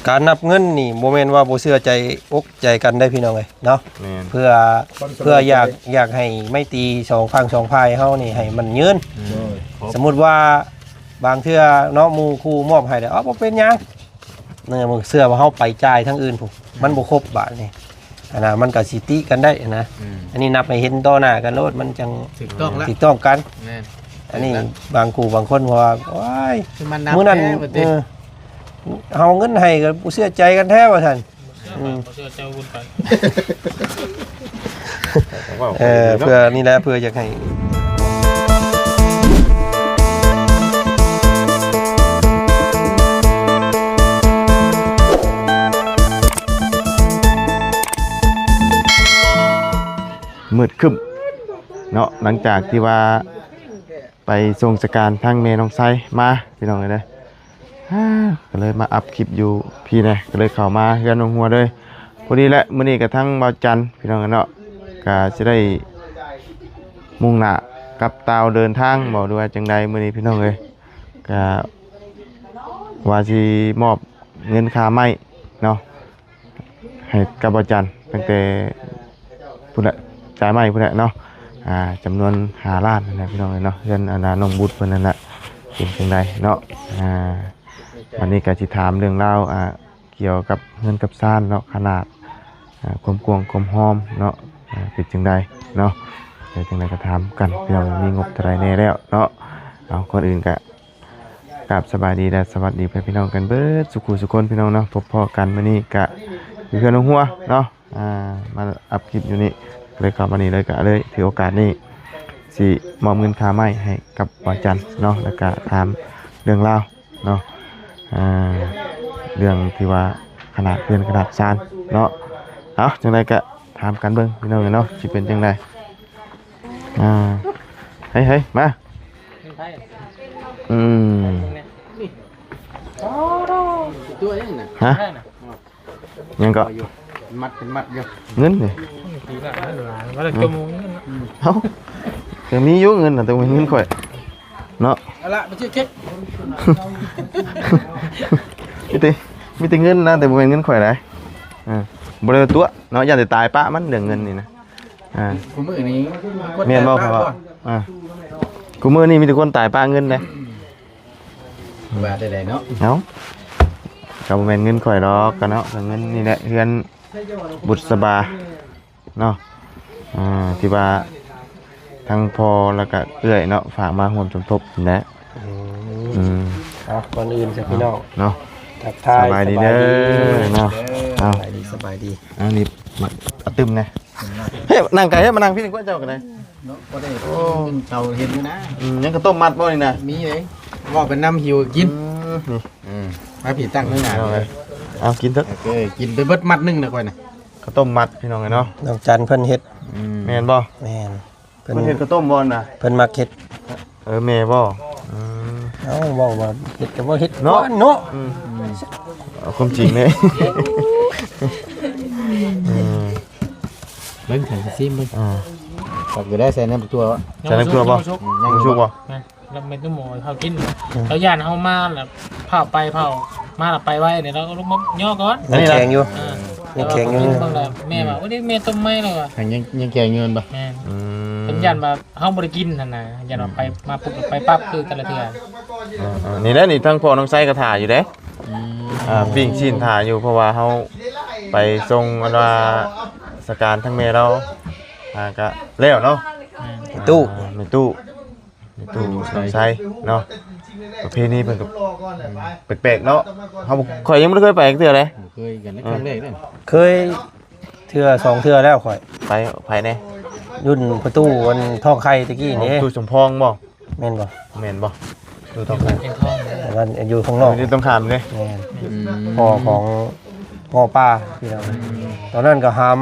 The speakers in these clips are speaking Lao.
ການນັບເງິນນີ້ບໍ່ແມ່ນວ່າບໍ່ເຊື່ອໃຈອົກໃຈກັນເດ້ພີ່ນ້ອງເອີຍເນາະ ແມ່ນ ເພື່ອ ເພື່ອຢາກ ຢາກໃຫ້ໄມຕີສອງຝັ່ງສອງຝ່າຍເຮົານີ້ໃຫ້ມັນຍືນ ໂດຍ ສົມມຸດວ່າບາງເທື່ອເນາະ ໝູ່ຄູ່ມອບໃຫ້ແລ້ວ ເອົາ ບໍ່ເປັນຫຍັງ ເອີ ບາງເທື່ອວ່າເຮົາໄປຈ່າຍທາງອື່ນພຸ້ນ ມັນບໍ່ຄົບບາດນີ້ ອັນນະ ມັນກໍຊິຕິກັນໄດ້ນະ ອືມ ອັນນີ້ນັບໃຫ້ເຫັນຕໍ່ໜ້າກັນໂລດ ມັນຈັ່ງຖືກຕ້ອງລະ ຖືກຕ້ອງກັນ ແມ່ນ ອັນນີ້ບາງຄູ່ບາງຄົນເພາະວ່າ ໂອ້ຍ ຄືມັນນັບ ມື້ນັ້ນ ແທ້ວ່າຕິ ເອີ ເຮົາເງິນໃຫ້ກໍບໍ່ເຊື່ອໃຈກັນແທ້ວ່າຊັ້ນ ອືມ ບໍ່ເຊື່ອໃຈວຸ້ນໄປ ເອີ ເພື່ອນີ້ແຫຼະ ເພື່ອຢາກໃຫ້ ມືດຄຶ້ມເນາະ ຫຼັງຈາກທີ່ວ່າໄປສົ່ງສະການທາງແມ່ນ້ອງໄຊມາ ພີ່ນ້ອງເອີຍເດີ ກໍເລີຍມາອັບຄລິບຢູ່ພີ້ແດ່ ກໍເລີຍເຂົ້າມາເຮືອນນ້ອງຫົວເລີຍ ພໍດີແຫຼະ ມື້ນີ້ກໍທັງບ່າວຈັນ ພີ່ນ້ອງເອີຍເນາະ ກໍຊິໄດ້ມຸ່ງໜ້າກັບຕ່າວເດີນທາງບໍ ຫຼືວ່າຈັ່ງໃດມື້ນີ້ ພີ່ນ້ອງເອີຍ ກໍວ່າຊິມອບເງິນຄ່າໄມ້ເນາະ ໃຫ້ກັບບ່າວຈັນຕັ້ງແຕ່ພຸ້ນແຫຼະ ຈ່າຍໃໝ່ພຸ້ນແຫຼະເນາະ ອ່າ ຈຳນວນຫ້າລ້ານນັ້ນແຫຼະ ພີ່ນ້ອງເອີຍເນາະ ເຮືອນອັນນ່ານ້ອງບຸດເພິ່ນນັ້ນແຫຼະ ເປັນຈັ່ງໃດເນາະ ອ່າ ບັດນີ້ກໍຊິຖາມເລື່ອງລາວ ອ່າ ກ່ຽວກັບເຮືອນກັບຊານເນາະ ຂະໜາດ ອ່າ ຄວາມກວ້າງຄວາມຮອບເນາະ ອ່າ ເປັນຈັ່ງໃດເນາະ ແຕ່ຈັ່ງໃດກໍຖາມກັນ ພີ່ນ້ອງ ມີງົບເທົ່າໃດແດ່ແລ້ວເນາະ ເອົາ ກ່ອນອື່ນກໍ ກາບສະບາຍດີ ແລະ ສະຫວັດດີພໍ່ແມ່ພີ່ນ້ອງກັນເບິດສູ່ຄູ່ສູ່ຄົນ ພີ່ນ້ອງເນາະ ພົບພໍ້ກັນມື້ນີ້ກະຢູ່ເຮືອນນ້ອງຫົວເນາະ ອ່າ ມາອັບຄລິບຢູ່ນີ້ ເລີຍເຂົ້າມານີ້ເລີຍ ກະເລີຍຖືໂອກາດນີ້ຊິມອບເງິນຄ່າໄມ້ໃຫ້ກັບບ່າວຈັນເນາະ ແລ້ວກະຖາມເລື່ອງລາວເນາະ ອ່າ ເລື່ອງທີ່ວ່າຂະໜາດເຮືອນຂະໜາດຊານເນາະ ເອົາ ຈັ່ງໃດກະຖາມກັນເບິ່ງ ພີ່ນ້ອງເອີຍເນາະ ຊິເປັນຈັ່ງໃດ ອ່າ ເຮີ້ຍໆ ມາ ອືມ ຕົວເອງນະ ຮະ ຫຍັງເກາະ ມັດເປັນມັດຢູ່ ເງິນນີ້ ວ່າແລ້ວ ເອີ ຈົມເງິນເນາະ ເອົ້າ ກໍມີຢູ່ເງິນນະ ແຕ່ບໍ່ແມ່ນເງິນຂ້ອຍເນາະ ເອົາລະ ໄປຊື້ເຄັກ ມີແຕ່ ມີແຕ່ເງິນນະ ແຕ່ບໍ່ແມ່ນເງິນຂ້ອຍໃດ ເອີ ບໍ່ໄດ້ຕົວະເນາະ ຢ້ານແຕ່ຕາຍປະມັນເລື່ອງເງິນນີ້ນະ ອ່າ ຄູ່ມື້ນີ້ ແມ່ນບໍ່ ເຂົາວ່າ ອ່າ ຄູ່ມື້ນີ້ມີແຕ່ຄົນຕາຍປະເງິນເດ້ ວ່າແຕ່ໃດເນາະ ເອົ້າ ກໍບໍ່ແມ່ນເງິນຂ້ອຍດອກ ກໍເນາະ ກໍເງິນນີ້ແຫຼະ ເຮືອນບຸດສະບາເນາະ ອ່າ ທີ່ວ່າທັງພໍ່ ແລ້ວກໍເອື້ອຍເນາະ ຝາກມາຮ່ວມສົມທົບນີ້ແຫຼະ ອືມ ອືມ ເອົາ ກ່ອນອື່ນຊະພີ່ນ້ອງເນາະ ທັກທາຍ ສະບາຍດີເດີເນາະ ເອົາ ສະບາຍດີ ສະບາຍດີ ອັນນີ້ມາ ອາ ຕື່ມແດ່ ເຮີ້ຍ ນັ່ງໄກເຮີ້ຍ ມານັ່ງພີ້ດີກວ່າ ເຈົ້າກໍໄດ້ເນາະ ບໍ່ໄດ້ ໂອ້ ເຂົາເຫັນຢູ່ນະ ອືມ ຍັງເຂົ້າຕົ້ມມັດບໍ່ນີ້ນະ ມີເດ້ ເວົ້າໄປນຳ ຫິວກໍກິນ ອືມ ນີ້ ອືມ ມາພີ້ ຕັ້ງເທິງໜ້າ ເອົາ ເອົາ ກິນເຖາະ ເອີ ກິນໄປເບິດມັດໜຶ່ງນະຂ້ອຍນະ ເຂົ້າຕົ້ມມັດ ພີ່ນ້ອງເອີຍເນາະ ນ້ອງຈັນເພິ່ນເຮັດ ອືມ ແມ່ນບໍ່ ແມ່ນ ເພິ່ນ ເພິ່ນເຮັດເຂົ້າຕົ້ມບໍ່ນະ ເພິ່ນມັກເຮັດ ເອີ ແມ່ບໍ່ ອືມ ເອົ້າ ເວົ້າວ່າເຮັດກໍບໍ່ເຮັດເນາະ ເນາະ ອືມ ເອົາຄວາມຈິງເດ້ ອືມ ເບິ່ງ ໃຫ້ຊິມເບິ່ງ ອ່າ ກໍໄດ້ໃສ່ນ້ຳຕົວ ໃສ່ນ້ຳຕົວບໍ່ ຍັງບໍ່ສຸກ ອືມ ຍັງບໍ່ສຸກບໍ່ ແມ່ນ ແລ້ວແມ່ນໝໍເຮົາກິນ ອືມ ແລ້ວຢ້ານເຮົາມາແລ້ວ ເຜົາໄປເຜົາມາແລ້ວໄປໄວນີ້ ແລ້ວເອົາລົງມາຍໍກ່ອນ ຍັງແຂງຢູ່ ເອີ ຍັງແຂງຢູ່ ເບິ່ງແລ້ວແມ່ວ່າ ອືມ ໂອ້ຍ ແມ່ຕົ້ມໃໝ່ແລ້ວວ່າ ຍັງ ຍັງແຂງຢູ່ແມ່ນບໍ່ ແມ່ນ ອືມ ເພິ່ນຢ້ານວ່າ ເຮົາບໍ່ໄດ້ກິນຫັ້ນນະ ຢ້ານວ່າໄປ ອືມ ມາປຸບແລ້ວໄປປັບຄືແຕ່ລະເທື່ອ ເອີໆ ນີ້ແຫຼະນີ້ ທາງພໍ່ນ້ອງໄຊກໍຖ້າຢູ່ເດ້ ອືມ ອ່າ ປີ້ງຊີ້ນຖ້າຢູ່ ເພາະວ່າເຮົາໄປສົ່ງອັນວ່າສະການທາງແມ່ລາວ ອ່າ ກໍແລ້ວເນາະ ແມ່ນ ຕູ້ ອ່າ ແມ່ຕູ້ ແມ່ຕູ້ ນ້ອງໄຊເນາະ ປະເພນີເພິ່ນກໍ ອືມ ແປກໆເນາະ ເຮົາບໍ່ ຂ້ອຍຍັງບໍ່ໄດ້ເຄີຍໄປຈັກເທື່ອເດ້ ບໍ່ເຄີຍກັນ ເອີ ຄັ້ງແລກເດ້ ເຄີຍ ເທື່ອສອງເທື່ອແລ້ວຂ້ອຍ ໄປໃຜແດ່ ລຸ້ນປະຕູອັນທອງໄຂ່ຕະກີ້ນີ້ ອໍ ປະຕູສົມພອງບໍ່ ແມ່ນບໍ່ ແມ່ນບໍ່ ປະຕູທອງໄຂ່ ແມ່ນ ອັນນັ້ນຢູ່ຂ້າງນອກ ຢູ່ຕຣົງຂ້າມເດ້ ແມ່ນ ອືມ ພໍ່ຂອງ ພໍ່ປ້າ ພີ່ນ້ອງ ອືມ ຕອນນັ້ນກໍຫາມ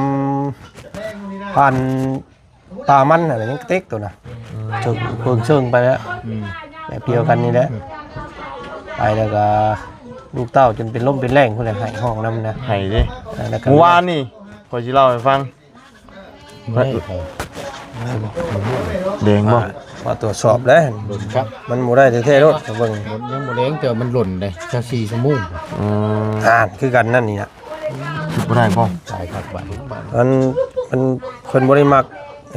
ຜ່ານ ປາມັນຫັ້ນນະ ຍັງເຕັກໂຕນະ ອືມ ເຊີງ ເພິ່ງເຊີງໄປແລ້ວ ອືມ ແບບດຽວກັນນີ້ແຫຼະ ອືມ ໄປແລ້ວກໍລູກເຕົ້າຈົນເປັນລົມເປັນແລ້ງພຸ້ນແຫຼະ ໄຫ້ຮ້ອງນຳນະ ໄຫ້ເດ້ ແລ້ວກໍ ມື້ວານນີ້ ຂ້ອຍຊິເລົ່າໃຫ້ຟັງ ແດງບໍ່? ມາตວດສອບແລ້ວ ມັນບໍ່ໄດ້ແທ້ໆໂລດ ເບິ່ງ ມັນຍັງບໍ່ແລງ ແຕ່ວ່າມັນຫຼົ່ນເດ້ ຊາວສີ່ຊົ່ວໂມງ ອືມ ອ່ານຄືກັນນັ້ນນີ້ນະ ບໍ່ໄດ້ບໍ່ ຕາຍຄັກບາດນີ້ ມັນ ມັນ ເພິ່ນບໍ່ໄດ້ມັກ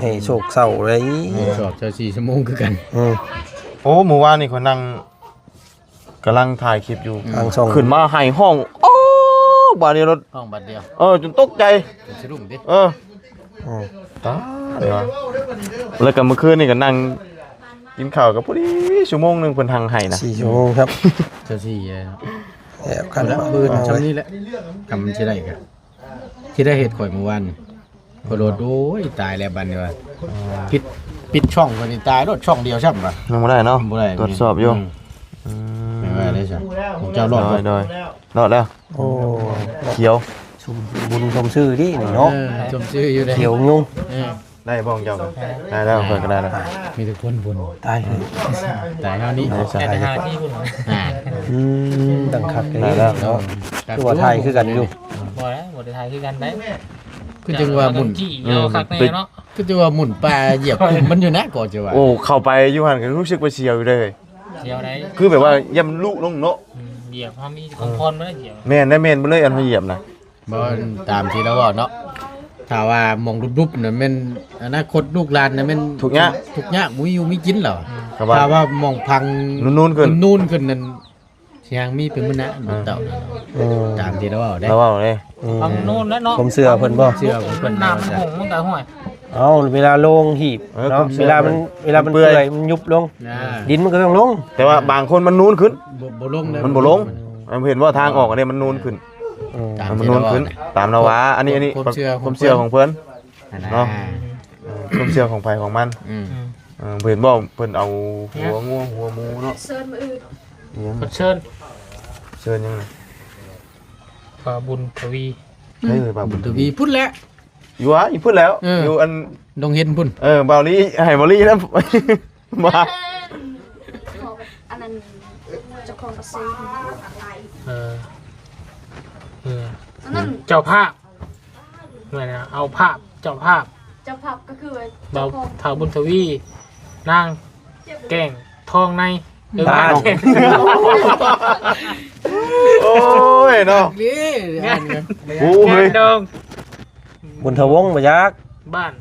ໃຫ້ໂສກເສົ້າເລີຍ ສອບຊາວສີ່ຊົ່ວໂມງຄືກັນ ອືມ ໂອ້ ມື້ວານນີ້ຂ້ອຍນັ່ງ ກຳລັງຖ່າຍຄລິບຢູ່ ທາງຊ່ອງ ຂຶ້ນມາໄຫ້ຮ້ອງ ໂອ້ ບາດນີ້ລົດ ຫ້ອງບາດດຽວ ເອີ ຈົນຕົກໃຈ ຈົນສະດຸ້ງຕິ ເອີ ອືມ ຕາຍວ່າ ແລ້ວກໍມື້ຄືນນີ້ກໍນັ່ງກິນເຂົ້າກໍພໍດີຊົ່ວໂມງໜຶ່ງ ເພິ່ນຮັ່ງໄຫ້ນະ ສີ່ຊົ່ວໂມງຄັບ ເຈົ້າສີ່ ແອບກັນ ມື້ອື່ນຊ່ຳນີ້ແຫຼະ ກຳຊິໄດ້ກໍ ທີ່ໄດ້ເຮັດຂ້ອຍມື້ວານນີ້ ຂ້ອຍໂຫຼດ ໂອ້ຍ ຕາຍແລ້ວບັດນີ້ວ່າ ປິດ ປິດຊ່ອງຂ້ອຍນີ້ຕາຍໂລດ ຊ່ອງດຽວຊ້ຳວ່າ ຍັງບໍ່ໄດ້ເນາະ ບໍ່ໄດ້ ຕວດສອບຢູ່ ອືມ ອືມ ແມ່ນວ່າໄດ້ຊະ ຂອງເຈົ້າລອດບໍ່? ໂດຍ ໂດຍ ລອດແລ້ວ ໂອ້ ຂຽວ ສົມບຸນສົມຊື່ເດ້ນີ້ເນາະ ເອີ ສົມຊື່ຢູ່ເດ້ ຂຽວຍຸງ ເອີ ໄດ້ບໍ່ຂອງເຈົ້າ? ໄດ້ແລ້ວ ເອີ ຂ້ອຍກໍໄດ້ແລ້ວ ມີແຕ່ຄົນບຸນ ຕາຍເລີຍ ຕາຍເຮົານີ້ ໄດ້ສະຫາຍ ແຕ່ຫາທີ່ພຸ້ນ ອ່າ ອືມ ຕັ້ງຄັກເລີຍເນາະ ຄືວ່າຖ່າຍຄືກັນຢູ່ ບໍ່ແລ້ວ ບໍ່ໄດ້ຖ່າຍຄືກັນໄດ ຄືຈັ່ງວ່າໝຸ່ນ ເອີ ເອົາຄັກແນ່ເນາະ ຄືຈັ່ງວ່າໝຸ່ນປ່າຢຽບກຸມມັນຢູ່ນະ ກໍຈະວ່າ ໂອ້ ເຂົ້າໄປຢູ່ຫັ້ນກໍຮູ້ສຶກວ່າສຽວຢູ່ເດ້ ສຽວໃດ ຄືແບບວ່າຢ້ານລຸລົງເນາະ ອືມ ຢຽບ ເຮົາມີຄວາມພອນບໍ່ໄດ້ຢຽບ ແມ່ນໄດ໋ ແມ່ນບໍ່ເລີຍ ອັນເຮົາຢຽບນະ ບໍ່ ຕາມທີ່ລາວເວົ້າເນາະ ຖ້າວ່າໝ່ອງດຸບໆນະແມ່ນອະນາຄົດລູກຫຼານນະແມ່ນທຸກຍາກ ທຸກຍາກ ບໍ່ມີຢູ່ມີກິນແລ້ວ ອືມ ຖ້າວ່າໝ່ອງພັງນູນໆຂຶ້ນ ນູນໆຂຶ້ນນັ້ນ ຊິຍັງມີເປັນມື້ໜ້າ ເອີ ເຕົານັ້ນ ເອີ ຕາມທີ່ລາວເວົ້າເດ້ ລາວເວົ້າເດ້ ອືມ ທາງໂນ້ນແຫຼະເນາະ ຄວາມເຊື່ອເພິ່ນບໍ່ ເຊື່ອຂອງເພິ່ນ ນ້ຳມັນຫົງມັນກໍຫ້ວຍ ເອົ້າ ເວລາລົງຫີບ ເອີ ເນາະ ຄວາມເຊື່ອ ເວລາມັນ ເວລາມັນເປື່ອຍ ເປື່ອຍ ມັນຍຸບລົງ ອ່າ ດິນມັນກໍຕ້ອງລົງ ແຕ່ວ່າບາງຄົນມັນນູນຂຶ້ນ ບໍ່ ບໍ່ລົງເລີຍ ມັນບໍ່ລົງ ອືມ ເຫັນບໍ່ ທາງອອກອັນນີ້ມັນນູນຂຶ້ນ ອືມ ເອີ ຕາມທີ່ລາວເວົ້ານະ ມັນນູນຂຶ້ນ ຕາມລາວວ່າ ອັນນີ້ ອັນນີ້ ຄວາມເຊື່ອຂອງເພິ່ນ ຄວາມເຊື່ອຂອງເພິ່ນ ຫັ້ນນະ ເນາະ ເອີ ຄວາມເຊື່ອຂອງໃຜຂອງມັນ ອືມ ເອີ ເຫັນບໍ່ ເພິ່ນເອົາຫົວງົວຫົວໝູເນາະ ເຊີນມື້ອື່ນ ອີຫຍັງ ເຊີນ ເຊີນຫຍັງນະ ປ້າບຸນທະວີ ໃຜເອີຍ ປ້າບຸນທະວີ ບຸນທະວີພຸ້ນແຫຼະ ຢູ່ຫວາ ຢູ່ພຸ້ນແຫຼ້ວ ເອີ ຢູ່ອັນດົງເຫັນພຸ້ນ ເອີ ບ່າວລີ ໃຫ້ບ່າວລີນຳ ມາ ອັນນັ້ນ ເຈົ້າຂອງກະເຊ ເອີ ເອີ ອັນນັ້ນ ເຈົ້າພາບ ແມ່ນແລ້ວ ເອົາພາບ ເຈົ້າພາບ ເຈົ້າພາບກໍຄືວ່າ ບ່າວ ເຈົ້າຂອງ ທ້າວບຸນທະວີ ນາງແກ້ງທອງໃນ ເອີ ບ້ານ ໂອ້ຍເນາະ ນີ້ ໂອ້ຍ ງານດອງ ບຸນທະວົງບໍ່ຈັກ ບ້ານ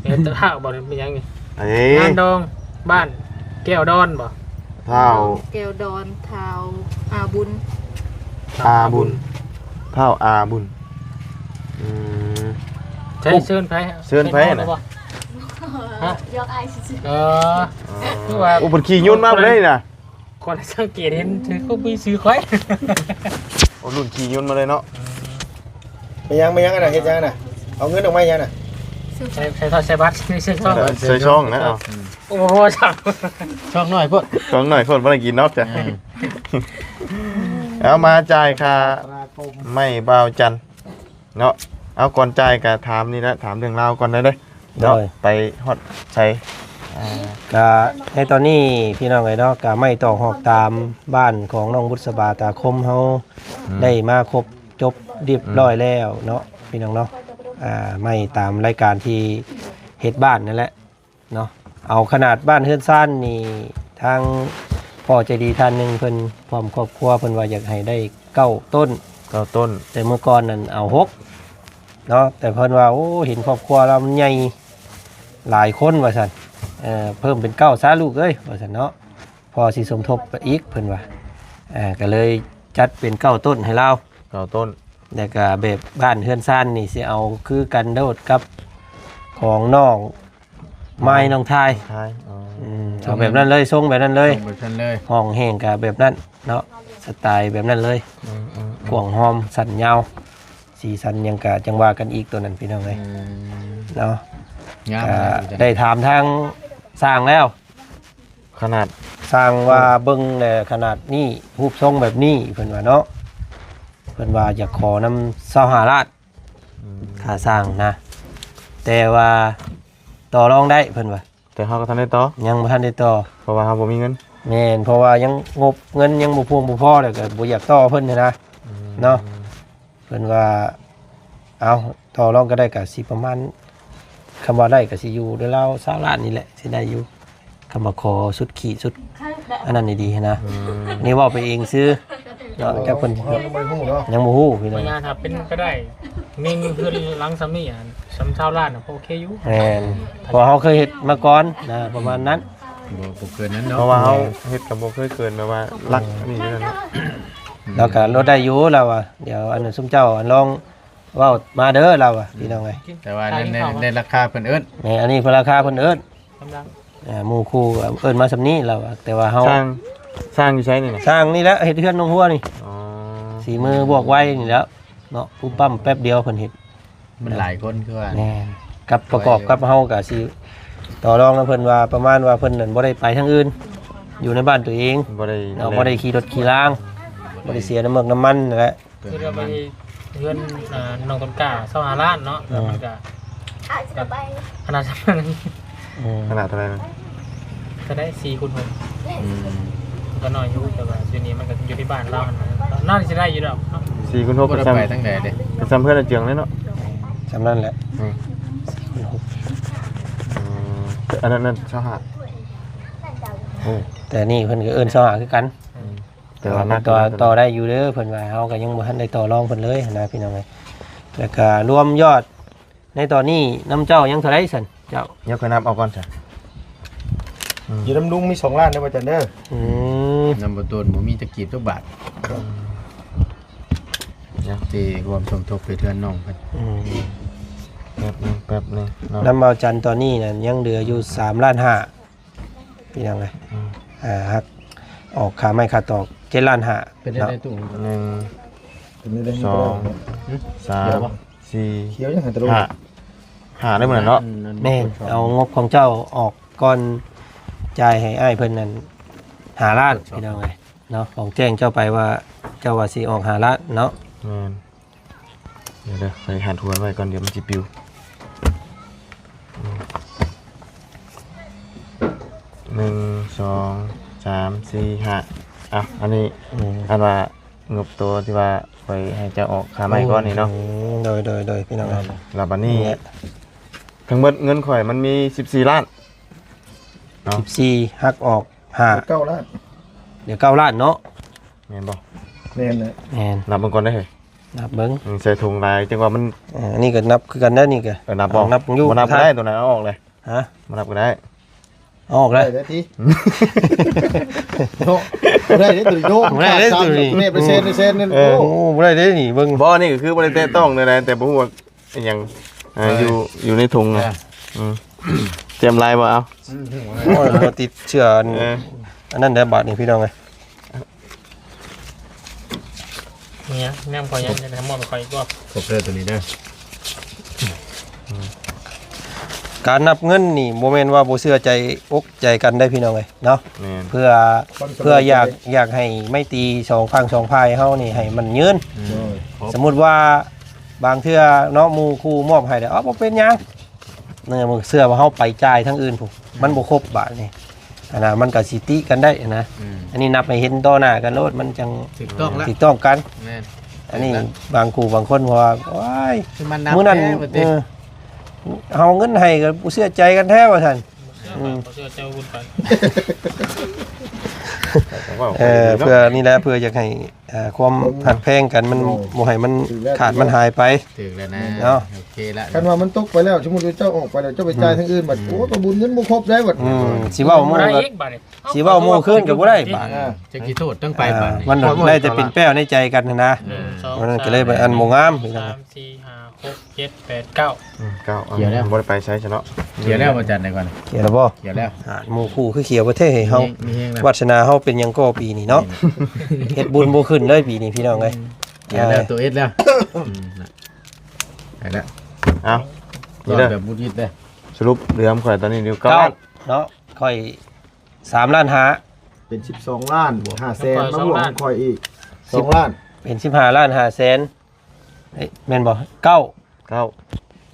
ເອີ ທ້າວບໍ່ ເປັນຫຍັງນີ້ ເອີ ງານດອງ ບ້ານແກ້ວດອນບໍ່ ທ້າວ ແກ້ວດອນ ທ້າວອາບຸນ ອາບຸນ ອາບຸນ ທ້າວອາບຸນ ອືມ ໃຊ້ເຊີນໃຜ ເຊີນໃຜນະ ຮະ ຢອກອ້າຍຊື່ໆ ເອີ ຄືວ່າ ໂອ້ ເພິ່ນຂີ່ຍົນມາບໍ່ໄດ້ນະ ຂ້ອຍສັງເກດເຫັນຖືກກໍມີຊື່ຂ້ອຍ ໂອ້ ລຸ້ນຂີ່ຍົນມາເລີຍເນາະ ແມ່ນຫຍັງ ແມ່ນຫຍັງອັນນັ້ນ ເຮັດຫຍັງອັນນັ້ນ ເອົາເງິນອອກມາຫຍັງນະ ໃສ່ ໃສ່ ໃສ່ບັດ ໃສ່ຊ່ອງ ໃສ່ຊ່ອງນະ ເອົາ ໂອ້ໂຫ ຊ່ອງ ຊ່ອງນ້ອຍໂພດ ຊ່ອງນ້ອຍໂພດ ບໍ່ໄດ້ກິນເນາະ ເອີ ເອົາມາຈ່າຍຄ່າໄມ້ບ່າວຈັນ ເນາະ ເອົາ ກ່ອນຈ່າຍກໍຖາມນີ້ແຫຼະ ຖາມເລື່ອງລາວກ່ອນໄດ້ເດີ ເນາະ ໂດຍ ໄປຮອດໃສ ອ່າ ກະໃນຕອນນີ້ພີ່ນ້ອງເອີຍເນາະ ກະໄມ້ຕອກຮອກຕາມບ້ານຂອງນ້ອງບຸດສະບາຕາຄົມເຮົາ ອືມ ໄດ້ມາຄົບຈົບຮຽບຮ້ອຍ ອືມ ແລ້ວເນາະ ພີ່ນ້ອງເນາະ ອ່າ ໄມ້ຕາມລາຍການທີ່ເຮັດບ້ານນັ້ນແຫຼະ ເນາະ ເອົາຂະໜາດບ້ານເຮືອນຊານນີ້ ທາງພໍ່ໃຈດີທ່ານໜຶ່ງເພິ່ນພ້ອມຄອບຄົວ ເພິ່ນວ່າຢາກໃຫ້ໄດ້ເກົ້າຕົ້ນ ເກົ້າຕົ້ນ ແຕ່ເມື່ອກ່ອນນັ້ນເອົາຫົກເນາະ ແຕ່ເພິ່ນວ່າ ໂອ້ ເຫັນຄອບຄົວລາວມັນໃຫຍ່ຫຼາຍຄົນວ່າຊັ້ນ ເອີ ເພີ່ມເປັນເກົ້າຊະລູກເອີຍ ວ່າຊັ້ນເນາະ ພໍ່ຊິສົມທົບໄປອີກ ເພິ່ນວ່າ ເອີ ກໍເລີຍຈັດເປັນເກົ້າຕົ້ນໃຫ້ລາວ ເກົ້າຕົ້ນ ແລ້ວກໍແບບບ້ານເຮືອນຊານນີ້ຊິເອົາຄືກັນໂລດກັບຂອງນ້ອງ ໄມ້ນ້ອງທາຍ ນ້ອງທາຍ ອໍ ອືມ ເອົາແບບນັ້ນເລີຍ ຊົງແບບນັ້ນເລີຍ ຊົງແບບນັ້ນເລີຍ ຫ້ອງແຫ້ງກໍແບບນັ້ນເນາະ ສະໄຕແບບນັ້ນເລີຍ ອືມໆໆ ກວ້າງຫອມ ສັ້ນຍາວ ສີສັນຫຍັງກໍຈັ່ງວ່າກັນອີກ ໂຕນັ້ນພີ່ນ້ອງເອີຍ ອືມ ເນາະ ງາມ ກໍ ເລີຍ ໄດ້ຖາມທາງຊ່າງແລ້ວ ຂະໜາດ ຊ່າງວ່າເບິ່ງແລ້ວຂະໜາດນີ້ ຮູບຊົງແບບນີ້ ເພິ່ນວ່າເນາະ ເພິ່ນວ່າຢາກຂໍນຳຊາວຫ້າລ້ານ ອືມ ຄ່າຊ່າງນະ ແຕ່ວ່າຕໍ່ລອງໄດ້ເພິ່ນວ່າ ແຕ່ເຮົາກໍທັນໄດ້ຕໍ່ ຍັງບໍ່ທັນໄດ້ຕໍ່ ເພາະວ່າເຮົາບໍ່ມີເງິນ ແມ່ນ ເພາະວ່າຍັງງົບເງິນຍັງບໍ່ພຽງບໍ່ພໍ ແລ້ວກໍບໍ່ຢາກຕໍ່ເພິ່ນຫັ້ນນະ ອືມ ເນາະ ເພິ່ນວ່າ ເອົາ ຕໍ່ລອງກໍໄດ້ ກໍຊິປະມານ ຄຳວ່າໄດ້ກໍຊິຢູ່ໃນລາວຊາວລ້ານນີ້ແຫຼະ ຊິໄດ້ຢູ່ ຄຳວ່າຂໍສຸດຂີດສຸດອັນນັ້ນດີໆ ຫັ້ນນະ. ອືມ ນີ້ເວົ້າໄປເອງຊື່ເນາະ ຈັກເພິ່ນ ເຮົາຍັງບໍ່ຮູ້ເນາະ ຍັງບໍ່ຮູ້ພີ່ນ້ອງ ພະຍາຖ້າເປັນໄປໄດ້ ມີເຮືອນຫຼັງສ່ຳນີ້ ອາ ສ່ຳຊາວລ້ານນະ ກໍໂອເຄຢູ່. ແມ່ນ ເພາະເຮົາເຄີຍເຮັດມາກ່ອນນະ ປະມານນັ້ນ. ບໍ່ ບໍ່ເກີນນັ້ນເນາະ ເພາະວ່າເຮົາເຮັດກໍບໍ່ເຄີຍເກີນແບບວ່າຫຼັກນີ້ເນາະ. ລາວກໍລົດໄດ້ຢູ່ ລາວວ່າ ດຽວອັນຊຸມເຈົ້າອັນລອງເວົ້າມາເດີ ລາວວ່າ ພີ່ນ້ອງເອີຍ. ແຕ່ວ່າໃນ ໃນ ໃນລາຄາເພິ່ນເອີ້ນ ແມ່ນ ອັນນີ້ເພິ່ນລາຄາເພິ່ນເອີ້ນ ກຳລັງ ອ່າ ໝູ່ຄູ່ເອີ້ນມາສ່ຳນີ້ ລາວວ່າ ແຕ່ວ່າເຮົາ ສ້າງ ສ້າງຢູ່ໃສນີ້ນະ? ສ້າງນີ້ແຫຼະ ເຮັດເຮືອນໜອງຫົວນີ້. ອໍ ສີມືບວກໄວນີ້ແຫຼະເນາະ ປຸບປັ້ມແປັບດຽວເພິ່ນເຮັດ. ມັນຫຼາຍຄົນຄືວ່າ ແມ່ນ ກັບປະກອບກັບເຮົາກະຊິຕໍ່ລອງນຳເພິ່ນວ່າ ປະມານວ່າເພິ່ນນັ້ນບໍ່ໄດ້ໄປທາງອື່ນ ຢູ່ໃນບ້ານຕົວເອງ ບໍ່ໄດ້ ເນາະ ບໍ່ໄດ້ຂີ່ລົດຂີ່ລາງ ບໍ່ໄດ້ເສຍນ້ຳເມືອກນ້ຳມັນນັ້ນແຫຼະ. ຄືວ່າໄປເຮືອນ ອ່າ ນ້ອງຕົ້ນກ້າຊາວຫ້າລ້ານເນາະ ແລ້ວມັນກະ ຂະໜາດ ອືມ ຂະໜາດເທົ່າໃດນະ? ກໍໄດ້ສີ່ຄູນຫົກ ອືມ ກໍນ້ອຍຢູ່ ແຕ່ວ່າຢູ່ນີ້ມັນກໍຢູ່ທີ່ບ້ານລາວຫັ້ນນະ ໜ້າຊິໄດ້ຢູ່ດອກເນາະ. ສີ່ຄູນຫົກ ບໍ່ໄດ້ໄປທາງໃດເດ້ ເປັນສ່ຳເຮືອນອາເຈືອງເລີຍເນາະ ສ່ຳນັ້ນແຫຼະ. ອືມ ສີ່ຄູນຫົກ ອືມ ອັນນັ້ນ ນັ້ນຊາວຫ້າ ເອີ ແຕ່ນີ້ເພິ່ນກໍເອີ້ນຊາວຫ້າຄືກັນ. ອືມ ແຕ່ວ່າໜັກຢູ່ ຕໍ່ໄດ້ຢູ່ເດີ ເພິ່ນວ່າ ເຮົາກໍຍັງບໍ່ທັນໄດ້ຕໍ່ລອງເພິ່ນເລີຍຫັ້ນນະ ພີ່ນ້ອງເອີຍ. ແລ້ວກໍລວມຍອດໃນຕອນນີ້ນຳເຈົ້າຍັງເທົ່າໃດຊັ້ນ ເຈົ້າ? ດຽວຂ້ອຍນັບເອົາກ່ອນຊະ. ອືມ ຢູ່ນຳລຸງມີສອງລ້ານເດີ ພະຈັນເດີ. ອືມ ນຳບໍ່ໂຕນບໍ່ມີຈັກກີບຈັກບາດ ຍັງຊິຮ່ວມສົມທົບເຮັດເຮືອນນ້ອງເພິ່ນ. ອືມ ແປັບໜຶ່ງ ແປັບໜຶ່ງເນາະ ນຳບ່າວຈັນຕອນນີ້ນັ້ນຍັງເຫຼືອຢູ່ສາມລ້ານຫ້າ ພີ່ນ້ອງເອີຍ. ອືມ ອ່າ ຫັກອອກຄ່າໄມ້ຄ່າຕອກເຈັດລ້ານຫ້າ ເປັນໄດ້ ເນາະ ຕູ້ ໜຶ່ງ ເປັນໄດ້ ສອງ ສາມ ສີ່ ຂຽວຍັງຫັນຕະລຸງ ຫ້າ ຫ້າໄດ້ໝົດແລ້ວເນາະ. ອືມ ແມ່ນ ເອົາງົບຂອງເຈົ້າອອກກ່ອນ ຈ່າຍໃຫ້ອ້າຍເພິ່ນນັ້ນຫ້າລ້ານ ພີ່ນ້ອງເອີຍເນາະ. ຂອງແຈ້ງເຈົ້າໄປວ່າ ເຈົ້າວ່າຊິອອກຫ້າລ້ານເນາະ. ແມ່ນ ດຽວເດີ ໄປຫັດຫົວໄວ້ກ່ອນ ດຽວມັນຊິປິວ. ອືມ ໜຶ່ງ ສອງ ສາມ ສີ່ ຫ້າ ອ່ະ ອັນນີ້ ອືມ ອັນວ່າງົບໂຕທີ່ວ່າຂ້ອຍໃຫ້ເຈົ້າອອກຄ່າໄມ້ກ່ອນນີ້ເນາະ. ອືມ ໂດຍ ໂດຍ ໂດຍ ພີ່ນ້ອງເອີຍ. ແລ້ວບັດນີ້ ນີ້ແຫຼະ ທັງໝົດເງິນຂ້ອຍມັນມີສິບສີ່ລ້ານເນາະ ສິບສີ່ ຫັກອອກຫ້າ ເກົ້າລ້ານ ເຫຼືອເກົ້າລ້ານເນາະ. ແມ່ນບໍ່? ແມ່ນແຫຼະ ແມ່ນ. ນັບເບິ່ງກ່ອນເດີ ເຮີ້ຍ ນັບເບິ່ງ ອືມ ໃສ່ຖົງຫຼາຍ ຈັ່ງວ່າມັນ ເອີ ອັນນີ້ກໍນັບຄືກັນເດີ ນີ້ກໍ ເອີ ນັບບໍ່? ເອົາ ນັບເບິ່ງຢູ່ ບໍ່ນັບກໍໄດ້ ນັບ ຕົວນັ້ນເອົາອອກເລີຍ. ຮະ? ບໍ່ນັບກໍໄດ້ ເອົາອອກເລີຍ ໄດ້ຕິ. ໂອ້ ບໍ່ໄດ້ເດ້ຕົວນີ້ ບໍ່ໄດ້ເດ້ຕົວນີ້ ແມ່ໄປແຊນ ໄປແຊນນັ້ນ. ເອີ ໂອ້ ບໍ່ໄດ້ເດ້ນີ້ ເບິ່ງ ບໍ່ ນີ້ກໍຄືບໍ່ໄດ້ແຕະຕ້ອງໃດໆ ແຕ່ບໍ່ຮູ້ວ່າ ອີຫຍັງ ອ່າ ເອີ ຢູ່ ຢູ່ໃນຖົງນະ. ເອີ ອືມ ເຕັມລາຍບໍ່ເອົາ? ອືມ ໂອ້ຍ ບໍ່ຕິດເຊື້ອອັນ ເອີ ອັນນັ້ນແຫຼະບາດນີ້ ພີ່ນ້ອງເອີຍ. ເອີ ຍັງພໍຍັງ ຈະມອບໃຫ້ຂ້ອຍອີກບໍ່? ຄົບເດີຕົວນີ້ເດີ. ການນັບເງິນນີ້ບໍ່ແມ່ນວ່າບໍ່ເຊື່ອໃຈອົກໃຈກັນໄດ໋ ພີ່ນ້ອງເອີຍເນາະ. ແມ່ນ ເພື່ອ ເພື່ອຢາກ ຢາກໃຫ້ໄມຕີສອງຝັ່ງສອງຝ່າຍເຮົານີ້ໃຫ້ມັນຍືນ. ອືມ ໂດຍ ສົມມຸດວ່າ ບາງເທື່ອເນາະ ໝູ່ຄູ່ມອບໃຫ້ແລ້ວ ເອົາ ບໍ່ເປັນຫຍັງ ເນາະ ເຊື່ອວ່າເຮົາໄປຈ່າຍທາງອື່ນພຸ້ນ ມັນບໍ່ຄົບບາດນີ້ ອັນນະ ມັນກໍຊິຕິກັນໄດ້ນະ. ອືມ ອັນນີ້ນັບໃຫ້ເຫັນຕໍ່ໜ້າກັນໂລດ ມັນຈັ່ງຖືກຕ້ອງລະ ຖືກຕ້ອງກັນ. ແມ່ນ ອັນນີ້ບາງຄູ່ບາງຄົນເພາະວ່າ ໂອ້ຍ ມື້ນັ້ນ ເອີ ເຮົາເງິນໃຫ້ກໍບໍ່ເຊື່ອໃຈກັນແທ້ວ່າຊັ້ນ. ອືມ ເຊື່ອເຈົ້າບຸນໄປ ເອີ ເພື່ອນີ້ແຫຼະ ເພື່ອຢາກໃຫ້ ເອີ ຄວາມຮັກແພງກັນມັນ ໂອ້ ບໍ່ໃຫ້ມັນ ຖືກແລ້ວ ຂາດມັນຫາຍໄປ. ຖືກແລ້ວນະ ເນາະ ໂອເຄລະ. ຄັນວ່າມັນຕົກໄປແລ້ວ ສົມມຸດວ່າເຈົ້າອອກໄປແລ້ວ ເຈົ້າໄປຈ່າຍ ອືມ ທາງອື່ນບັດ ອືມ ໂອ້ ຕົວບຸນເງິນບໍ່ຄົບໄດ້ບັດ. ອືມ ຊິເວົ້າໝູ່ ບໍ່ໄດ້ອີກບັດນີ້ ຊິເວົ້າໝູ່ຄືນກໍບໍ່ໄດ້ບັດ. ເອີ ຈັກຊິໂທດທັງໄປບັດນີ້ ມັນໄດ້ແຕ່ເປັນແປ້ວໃນໃຈກັນຫັ້ນນະ. ເອີ ມັນກໍເລີຍໄປອັນບໍ່ງາມ ສາມ ສີ່ ຫ້າ ຫົກ ເຈັດ ແປດ ເກົ້າ ອືມ ເກົ້າ ເອົາ ຂຽວແລ້ວ ບໍ່ໄດ້ໄປໃສຊະເນາະ. ຂຽວແລ້ວ ອາຈານ ໄດ້ກ່ອນ ຂຽວແລ້ວບໍ່? ຂຽວແລ້ວ ຫາ ໝູ່ຄູ່ຄືຂຽວປະເທດໃຫ້ເຮົາ ມີແຮງ ມີແຮງແລ້ວ ວາດສະໜາເຮົາເປັນຫຍັງກໍປີນີ້ເນາະ. ເຮັດບຸນບໍ່ຂຶ້ນເລີຍປີນີ້ ພີ່ນ້ອງເອີຍ. ຂຽວແລ້ວ ເອີ ຕົວເອັດແລ້ວ ອືມ ໄດ້ແລ້ວ ເອົາ ນີ້ເດີ ແບບບຸດວິດເດີ. ສະຫຼຸບເຫຼືອນຳຂ້ອຍຕອນນີ້ຢູ່ ເກົ້າ ເກົ້າ ລ້ານເນາະ ຂ້ອຍສາມລ້ານຫ້າ ເປັນສິບສອງລ້ານຫ້າແສນ ມາບວກຂອງຂ້ອຍອີກສອງລ້ານ ເປັນສິບຫ້າລ້ານຫ້າແສນ. ເອີ ແມ່ນບໍ່? ເກົ້າ ເກົ້າ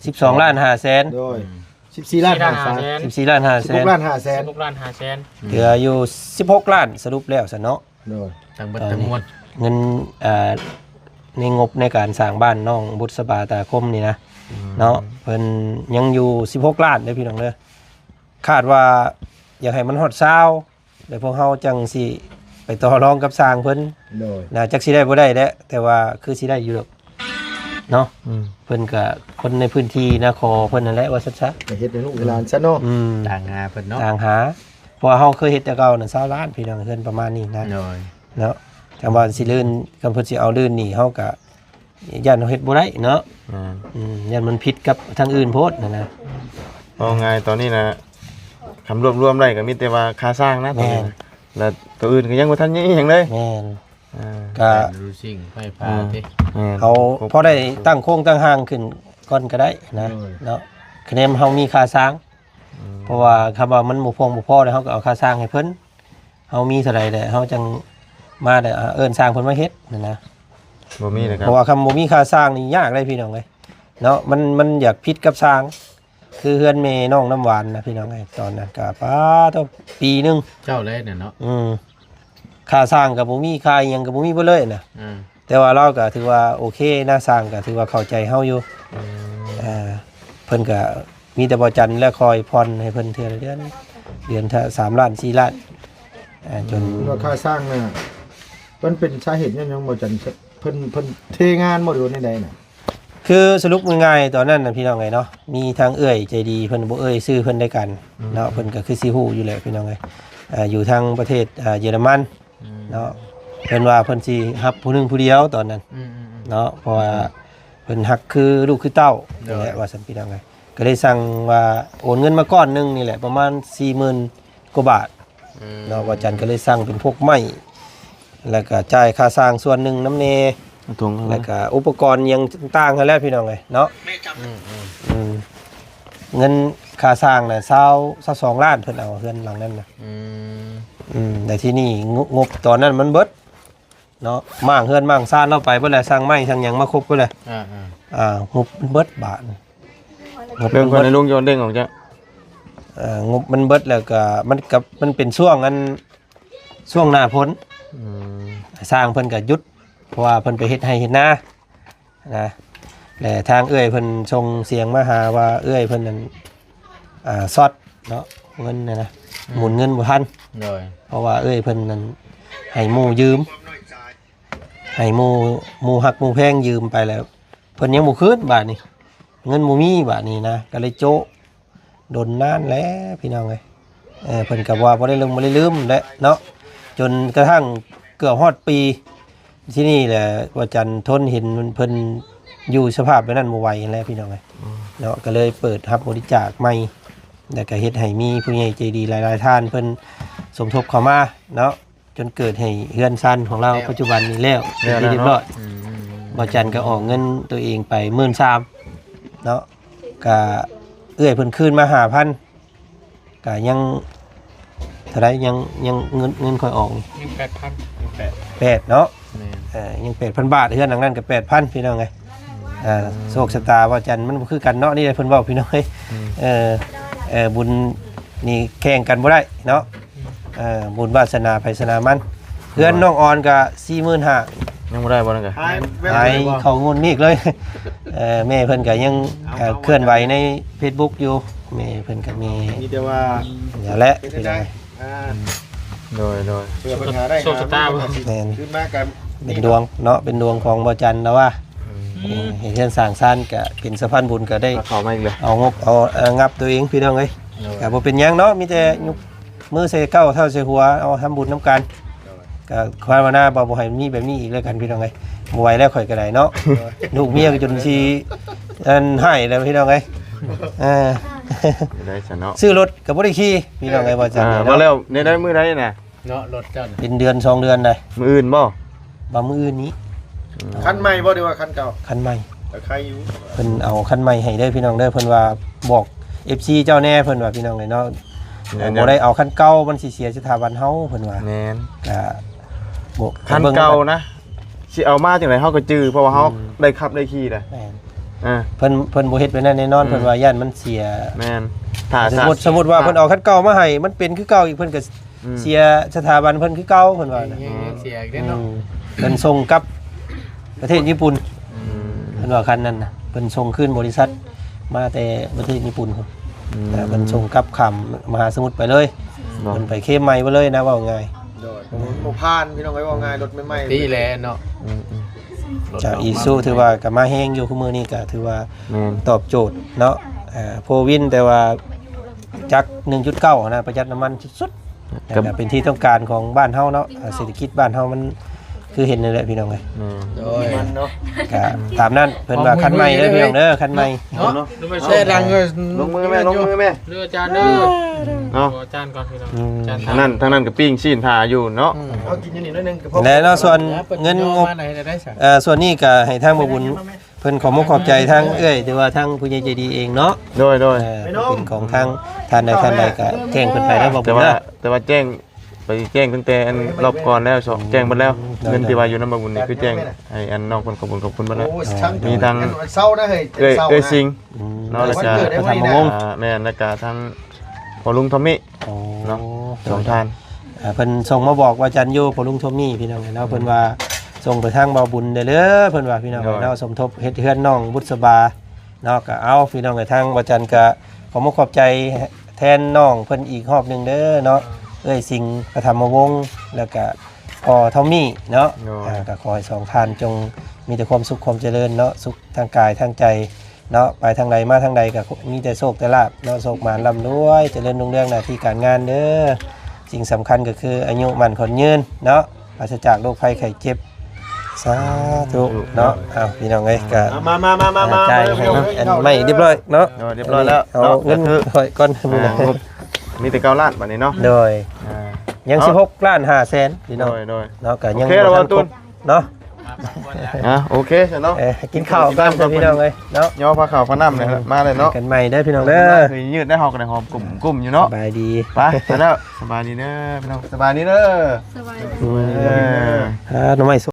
ສິບສອງລ້ານຫ້າແສນ ໂດຍ ອືມ ສິບສີ່ລ້ານຫ້າແສນ ສິບສີ່ລ້ານຫ້າແສນ ສິບຫົກລ້ານຫ້າແສນ ສິບຫົກລ້ານຫ້າແສນ ອືມ ເຫຼືອຢູ່ສິບຫົກລ້ານ ສະຫຼຸບແລ້ວຊັ້ນເນາະ. ໂດຍ ທັງເບິດທັງມວນ ເງິນ ອ່າ ໃນງົບໃນການສ້າງບ້ານນ້ອງບຸດສະບາຕາຄົມນີ້ນະ ອືມ ເນາະ ເພິ່ນຍັງຢູ່ສິບຫົກລ້ານເດ້ພີ່ນ້ອງເດີ. ຄາດວ່າຢາກໃຫ້ມັນຮອດຊາວ ແລ້ວພວກເຮົາຈັ່ງຊິໄປຕໍ່ລອງກັບຊ່າງເພິ່ນ ໂດຍ ນະ ຈັກຊິໄດ້ບໍ່ໄດ້ແຫຼະ ແຕ່ວ່າຄືຊິໄດ້ຢູ່ດອກເນາະ. ອືມ ເພິ່ນກະຄົນໃນພື້ນທີ່ນະ ຂໍເພິ່ນນັ້ນແຫຼະວ່າຊັ້ນຊະ ກະເຮັດໃຫ້ລູກໃຫ້ຫຼານຊະເນາະ. ອືມ ຕາງຫາເພິ່ນເນາະ ຕາງຫາ ເພາະວ່າເຮົາເຄີຍເຮັດແຕ່ເກົ່ານະ ຊາວລ້ານ ພີ່ນ້ອງ ເຮືອນປະມານນີ້ນະ ໂດຍ ເນາະ. ຄັນວ່າຊິລື່ນ ຄັນເພິ່ນຊິເອົາລື່ນນີ້ ເຮົາກະ ຢ້ານເຮົາເຮັດບໍ່ໄດ້ເນາະ. ແມ່ນ ອືມ ຢ້ານມັນຜິດກັບທາງອື່ນໂພດຫັ້ນນະ. ເວົ້າງ່າຍຕອນນີ້ນະ ຄຳລວບລວມໄດ້ກໍມີແຕ່ວ່າຄ່າສ້າງນະ ແມ່ນ ຕອນນີ້ນະ ແລ້ວໂຕອື່ນກໍຍັງບໍ່ທັນມີຫຍັງເລີຍ. ແມ່ນ ອ່າ ກະ ການດູສິ່ງໄຟຟ້າ ອ່າ ຕິ ແມ່ນ ເຮົາພໍໄດ້ຕັ້ງໂຄງຕັ້ງຮ່າງຂຶ້ນກ່ອນກໍໄດ້ນະ ໂດຍ ເນາະ ຄະແນນເຮົາມີຄ່າສ້າງ. ອືມ ເພາະວ່າຄຳວ່າມັນບໍ່ພຽງບໍ່ພໍ ແລ້ວເຮົາກໍເອົາຄ່າສ້າງໃຫ້ເພິ່ນ. ເຮົາມີເທົ່າໃດແຫຼະ ເຮົາຈັ່ງມາແລ້ວ ເອີ້ນຊ່າງເພິ່ນມາເຮັດຫັ້ນນະ. ບໍ່ມີເລີຍ ເພາະວ່າຄັນບໍ່ມີຄ່າສ້າງນີ້ຍາກເດ້ພີ່ນ້ອງເອີຍເນາະ. ມັນ ມັນຢາກຜິດກັບຊ່າງ ຄືເຮືອນແມ່ນ້ອງນ້ຳຫວານນະພີ່ນ້ອງເອີຍ ຕອນນັ້ນກະ ປາໂທ້ ປີໜຶ່ງ ເຈົ້າແລ້ວເນາະ. ອືມ ຄ່າສ້າງກໍບໍ່ມີ ຄ່າອີ່ຫຍັງກໍບໍ່ມີເບິດເລີຍນະ. ອືມ ແຕ່ວ່າລາວກໍຖືວ່າໂອເຄນະ ຊ່າງກໍຖືວ່າເຂົ້າໃຈເຮົາຢູ່. ອືມ ເອີ ເພິ່ນກໍມີແຕ່ບໍ່ຈັນແຫຼະ ຄອຍຜ່ອນໃຫ້ເພິ່ນເທື່ອລະເດືອນ ເດືອນລະສາມລ້ານ ສີ່ລ້ານ ເອີ ຈົນ ອືມ ວ່າຄ່າສ້າງນະ ມັນເປັນສາເຫດຍ້ອນຫຍັງບໍ່ຈັນ ເພິ່ນ ເພິ່ນເທງານບໍ່ ຫຼືວ່າແນວໃດນະ? ຄືສະຫຼຸບງ່າຍໆຕອນນັ້ນນະພີ່ນ້ອງເອີຍເນາະ ມີທາງເອື້ອຍໃຈດີ ເພິ່ນບໍ່ເອີ່ຍຊື່ເພິ່ນແລ້ວກັນເນາະ ອືມ ເພິ່ນກໍຄືຊິຮູ້ຢູ່ແຫຼະພີ່ນ້ອງເອີຍ ອ່າ ຢູ່ທາງປະເທດ ອ່າ ເຢຍລະມັນ ອືມ ເນາະ ເພິ່ນວ່າເພິ່ນຊິຮັບຜູ້ໜຶ່ງຜູ້ດຽວຕອນນັ້ນ ອືມໆໆ ເນາະ ເພາະວ່າ ອືມ ເພິ່ນຮັກຄືລູກຄືເຕົ້າ ໂດຍ ນີ້ແຫຼະວ່າຊັ້ນພີ່ນ້ອງເອີຍ. ກໍໄດ້ສັ່ງວ່າໂອນເງິນມາກ້ອນໜຶ່ງນີ້ແຫຼະ ປະມານສີ່ໝື່ນກວ່າບາດ ອືມ ເນາະ ວ່າຈັນກໍເລີຍສັ່ງເປັນພວກໄມ້ ແລ້ວກໍຈ່າຍຄ່າສ້າງສ່ວນໜຶ່ງນຳແດ່ ແລ້ວກໍອຸປະກອນຫຍັງຕ່າງໆຫັ້ນແຫຼະພີ່ນ້ອງເອີຍເນາະ. ອືມໆ ອືມ ເງິນຄ່າສ້າງນະ ຊາວ ຊາວສອງລ້ານ ເພິ່ນເອົາເຮືອນຫຼັງນັ້ນນະ. ອືມ ອືມ ແລ້ວທີນີ້ ງົບ ງົບຕອນນັ້ນມັນເບິດເນາະ ມ້າງເຮືອນມ້າງຊານເຮົາໄປເບິດແລ້ວ ສັ່ງໄມ້ສັ່ງຫຍັງມາຄົບເບິດແລ້ວ. ອ່າໆ ອ່າ ງົບມັນເບິດບາດ ງົບ ເລື່ອງ ມັນເບິດ ໃນລຸງຈອນເດ້ງອອກຈາກ ເອີ ງົບມັນເບິດແລ້ວກໍ ມັນກໍ ມັນເປັນຊ່ວງອັນ ຊ່ວງໜ້າຝົນ ອືມ ຊ່າງເພິ່ນກໍຢຸດ ເພາະວ່າເພິ່ນໄປເຮັດໄຮ່ເຮັດນານະ ແລະທາງເອື້ອຍເພິ່ນສົ່ງສຽງມາຫາວ່າເອື້ອຍເພິ່ນນັ້ນ ອ່າ ຊັອດເນາະ ເງິນນະນະ ອືມ ໝູນເງິນບໍ່ທັນ ໂດຍ ເພາະວ່າເອື້ອຍເພິ່ນນັ້ນໃຫ້ໝູ່ຢືມ ໃຫ້ໝູ່ ໝູ່ຮັກໝູ່ແພງຢືມໄປແລ້ວ ເພິ່ນຍັງບໍ່ຄືນບາດນີ້ ເງິນບໍ່ມີບາດນີ້ນະ ກໍເລີຍໂຈະ ດົນນານແລ້ວພີ່ນ້ອງເອີຍ ເອີ ເພິ່ນກໍວ່າບໍ່ໄດ້ລົງບໍ່ໄດ້ລືມແຫຼະເນາະ ຈົນກະທັ້ງເກືອບຮອດປີ ທີນີ້ແຫຼະ ວ່າຈັນທົນເຫັນເພິ່ນຢູ່ສະພາບແບບນັ້ນບໍ່ໄຫວແລ້ວພີ່ນ້ອງເອີຍ ອືມ ເນາະ ກໍເລີຍເປີດຮັບບໍລິຈາກໃໝ່ ແລ້ວກໍເຮັດໃຫ້ມີຜູ້ໃຫຍ່ໃຈດີຫຼາຍໆທ່ານເພິ່ນສົມທົບເຂົ້າມາເນາະ ຈົນເກີດໃຫ້ເຮືອນຊານຂອງລາວ ແລ້ວ ປັດຈຸບັນນີ້ແລ້ວ ເປັນທີ່ຮຽບຮ້ອຍ ແລ້ວເນາະ ອືມໆໆ ບ່າວຈັນກໍອອກເງິນຕົວເອງໄປໝື່ນສາມເນາະ ກະເອື້ອຍເພິ່ນຄືນມາຫ້າພັນ ກະຍັງເທົ່າໃດ ຍັງ ຍັງເງິນ ເງິນຂ້ອຍອອກນີ້ ຍັງແປດພັນ ຍັງແປດ ແປດເນາະ ແມ່ນ ເອີ ຍັງແປດພັນບາດ ເຮືອນຫຼັງນັ້ນກໍແປດພັນ ພີ່ນ້ອງເອີຍ ອ່າ ໂຊກຊະຕາບ່າວຈັນມັນບໍ່ຄືກັນເນາະ ນີ້ເພິ່ນເວົ້າ ພີ່ນ້ອງເອີຍ ອືມ ເອີ ເອີ ບຸນນີ້ແຂ່ງກັນບໍ່ໄດ້ເນາະ ເອີ ບຸນວາສະໜາໃຜສະໜາມັນ ເຮືອນນ້ອງອອນກໍສີ່ໝື່ນຫ້າ ຍັງບໍ່ໄດ້ບໍ່ນັ້ນກະ ຫາຍ ຫາຍເຂົ້າງວດເມກເລີຍ ເອີ ແມ່ເພິ່ນກໍຍັງ ເອີ ເຄື່ອນໄຫວໃນເຟສບຸກຢູ່ ແມ່ເພິ່ນກໍມີ ມີແຕ່ວ່າ ນັ້ນແຫຼະ ເປັນໄງ ອ່າ ໂດຍ ໂດຍ ເພື່ອເພິ່ນຫາໄດ້ ໂຊກຊະຕາ ຫາເງິນ ແມ່ນ ຄືນມາກັນ ເປັນດວງເນາະ ເປັນດວງຂອງບ່າວຈັນລະວ່າ ອືມ ເອີ ເຮັດເຮືອນສ້າງຊານກະເປັນສະພານບຸນ ກະໄດ້ເຂົ້າມາອີກເລີຍ ເອົາງົບເອົາ ເອີ ງັບຕົວເອງ ພີ່ນ້ອງເອີຍ ໂດຍ ກະບໍ່ເປັນຫຍັງເນາະ ມີແຕ່ຍົກມືໃສ່ເກົ້າເທົ້າໃສ່ຫົວ ເອົາທຳບຸນນຳກັນ ໂດຍ ກະພາວະນາວ່າບໍ່ໃຫ້ມີແບບນີ້ອີກແລ້ວກັນ ພີ່ນ້ອງເອີຍ ບໍ່ໄຫວແລ້ວຂ້ອຍກະໄດ້ເນາະ ໂດຍ ລູກເມຍກໍຈົນຊິ ອັນ ຮ້າຍແລ້ວ ພີ່ນ້ອງເອີຍ ເອີ ໄດ້ຊະເນາະ ຊື້ລົດກໍບໍ່ໄດ້ຂີ່ ພີ່ນ້ອງເອີຍ ວ່າຊັ້ນ ອ່າ ເນາະ ວ່າແລ້ວ ໃນໃດມື້ໃດນະ? ເນາະ ລົດເຈົ້ານະ ເປັນເດືອນສອງເດືອນໄດ໋ ມື້ອື່ນບໍ່? ວ່າມື້ອື່ນນີ້ ອືມ ຄັນໃໝ່ບໍ່ ຫຼືວ່າຄັນເກົ່າ? ຄັນໃໝ່ ກໍໄຄຢູ່ ເພິ່ນເອົາຄັນໃໝ່ໃຫ້ເດີພີ່ນ້ອງເດີ ເພິ່ນວ່າບອກເອັຟຊີເຈົ້າແດ່ ເພິ່ນວ່າພີ່ນ້ອງເອີຍເນາະ ແມ່ນ ບໍ່ໄດ້ເອົາຄັນເກົ່າ ມັນຊິເສຍສະຖາບັນເຮົາ ເພິ່ນວ່າ ແມ່ນ ກະບໍ່ ຄັນເກົ່ານະ ຊິເອົາມາຈັ່ງໃດເຮົາກໍຈື່ ເພາະວ່າເຮົາ ອືມ ໄດ້ຂັບໄດ້ຂີ່ແລ້ວ ແມ່ນ ອ່າ ເພິ່ນ ເພິ່ນບໍ່ເຮັດແບບນັ້ນແນ່ນອນ ອືມ ເພິ່ນວ່າຢ້ານມັນເສຍ ແມ່ນ ຖ້າ ສົມມຸດ ສົມມຸດວ່າເພິ່ນເອົາຄັນເກົ່າມາໃຫ້ ມັນເປັນຄືເກົ່າອີກ ເພິ່ນກໍ ອືມ ເສຍສະຖາບັນເພິ່ນຄືເກົ່າ ເພິ່ນວ່ານະ ຍັງ ຍັງເສຍອີກເດ້ເນາະ ອືມ ເພິ່ນສົ່ງກັບປະເທດຍີ່ປຸ່ນ ອືມ ເພິ່ນວ່າຄັນນັ້ນນະ ເພິ່ນສົ່ງຄືນບໍລິສັດ ມາແຕ່ປະເທດຍີ່ປຸ່ນພຸ້ນ ອືມ ເພິ່ນສົ່ງກັບຂ້າມມະຫາສະໝຸດໄປເລີຍ ເນາະ ເພິ່ນໄປເຄມໃໝ່ໄປເລີຍນະ ເວົ້າງ່າຍ ໂດຍ ບໍ່ຜ່ານ ພີ່ນ້ອງເອີຍ ເວົ້າງ່າຍ ລົດໃໝ່ໆ ນີ້ແຫຼະເນາະ ອືມໆ ຈາກອີຊູ ຖືວ່າກໍມາແຮງຢູ່ ຄູ່ມື້ນີ້ກໍຖືວ່າ ແມ່ນ ຕອບໂຈດເນາະ ອ່າ ໂຟວີນ ແຕ່ວ່າຈັກ ໜຶ່ງຈຸດເກົ້າ ນະ ປະຢັດນ້ຳມັນສຸດໆ ແລ້ວກໍເປັນທີ່ຕ້ອງການຂອງບ້ານເຮົາເນາະ ອ່າ ເສດຖະກິດບ້ານເຮົາມັນຄືເຫັນນີ້ແຫຼະ ພີ່ນ້ອງເອີຍ ແມ່ນ ໂດຍ ມັນເນາະ ກໍຕາມນັ້ນ ເພິ່ນວ່າຄັນໃໝ່ເດີ ພີ່ນ້ອງເດີ ຄັນໃໝ່ ເນາະ ແຊະດັງເລີຍ ລົງມືແມ່ ລົງມືແມ່ ເດີອາຈານເດີ ເນາະ ອາຈານກ່ອນ ພີ່ນ້ອງ ອືມ ອາຈານ ທາງນັ້ນ ທາງນັ້ນກໍປີ້ງຊີ້ນຖ້າຢູ່ເນາະ ອືມ ເຮົາກິນຢູ່ນີ້ໜ້ອຍໜຶ່ງກໍພໍ ແລ້ວເນາະ ສ່ວນເງິນງົບ ເອີ ສ່ວນນີ້ກໍໃຫ້ທາງບໍ່ບຸນ ເພິ່ນຂໍມຸກຂອບໃຈທາງເອື້ອຍ ຫຼືວ່າທາງຜູ້ໃຫຍ່ໃຈດີເອງເນາະ ໂດຍໆ ເອີ ເປັນຂອງທາງທ່ານໃດທ່ານໃດກໍແຈ້ງເພິ່ນໄປເດີ ບໍ່ບຸນເດີ ແຕ່ວ່າ ແຕ່ວ່າແຈ້ງ ໄປແຈ້ງຕັ້ງແຕ່ອັນລອບກ່ອນແລ້ວ ແຈ້ງໝົດແລ້ວ ໂດຍໆ ເງິນທີ່ວ່າຢູ່ນຳບໍ່ບຸນນີ້ຄືແຈ້ງໃຫ້ອັນນ້ອງເພິ່ນຂອບຄຸນ ຂອບຄຸນໝົດແລ້ວ ໂອ້ຍ ມີທັງ ເອີ ເອື້ອຍ ເອື້ອຍຊິງ ອືມ ເນາະ ແລ້ວກໍ ປະທຳມະວົງ ອ່າ ແມ່ນ ແລ້ວກໍທັງພໍ່ລຸງທອມມີ້ ໂອ້ ເນາະ ສອງທ່ານ ອ່າ ເພິ່ນສົ່ງມາບອກວ່າຈັນຢູ່ ພໍ່ລຸງໂທມີ ພີ່ນ້ອງເອີຍເນາະ ເພິ່ນວ່າສົ່ງໄປທາງເບົາບຸນເດີ ເພິ່ນວ່າ ພີ່ນ້ອງເອີຍເນາະ ໂດຍ ສົມທົບເຮັດເຮືອນນ້ອງບຸດສະບາເນາະ ກໍເອົາ ພີ່ນ້ອງເອີຍ ທາງບ່າວຈັນກໍຂໍມຸກຂອບໃຈແທນນ້ອງເພິ່ນອີກຮອບໜຶ່ງເດີເນາະ ເອື້ອຍສິງ ປະທຳມະວົງ ແລ້ວກໍພໍ່ໂທມີເນາະ ໂດຍ ອ່າ ກໍຂໍໃຫ້ສອງທ່ານຈົ່ງມີແຕ່ຄວາມສຸກຄວາມຈະເລີນເນາະ ສຸກທາງກາຍທາງໃຈ ເນາະ ໄປທາງໃດມາທາງໃດກໍມີແຕ່ໂຊກແຕ່ລາບເນາະ ໂຊກໝານລ່ຳລວຍ ຈະເລີນຮຸ່ງເຮືອງໜ້າທີ່ການງານເດີ ສິ່ງສຳຄັນກໍຄືອາຍຸໝັ້ນຂວັນຍືນເນາະ ປາສະຈາກໂລກໄພໄຂ້ເຈັບ ສາທຸເນາະ ເອົາ ພີ່ນ້ອງເອີຍ ກໍ ມາໆໆໆໆ ຈ່າຍໃຫ້ເນາະ ອັນໃໝ່ຮຽບຮ້ອຍເນາະ ໂດຍ ຮຽບຮ້ອຍແລ້ວ ເອົາເງິນຂ້ອຍກ່ອນ ອ່າ ງົບມີແຕ່ເກົ້າລ້ານບາດນີ້ເນາະ ໂດຍ ອ່າ ຍັງສິບຫົກລ້ານຫ້າແສນ ພີ່ນ້ອງ ໂດຍໆ ເນາະ ກໍຍັງບໍ່ທັນຄົບເນາະ ອ່ະ ໂອເຄຊະເນາະ ເອີ ກິນເຂົ້າກ່ອນ ພີ່ນ້ອງເອີຍເນາະ ຍໍພາເຂົ້າພານ້ຳມາເລີຍເນາະ ກັນໃໝ່ເດີພີ່ນ້ອງເດີ ຄືຍືດໄດ້ ເຮົາກໍໄດ້ຫອມກຸ້ມໆຢູ່ເນາະ ສະບາຍດີ ໄປ ໄປແລ້ວ ສະບາຍດີເດີພີ່ນ້ອງ ສະບາຍດີເດີ ສະບາຍດີ ເອີ ອ່າ ໜໍ່ໄມ້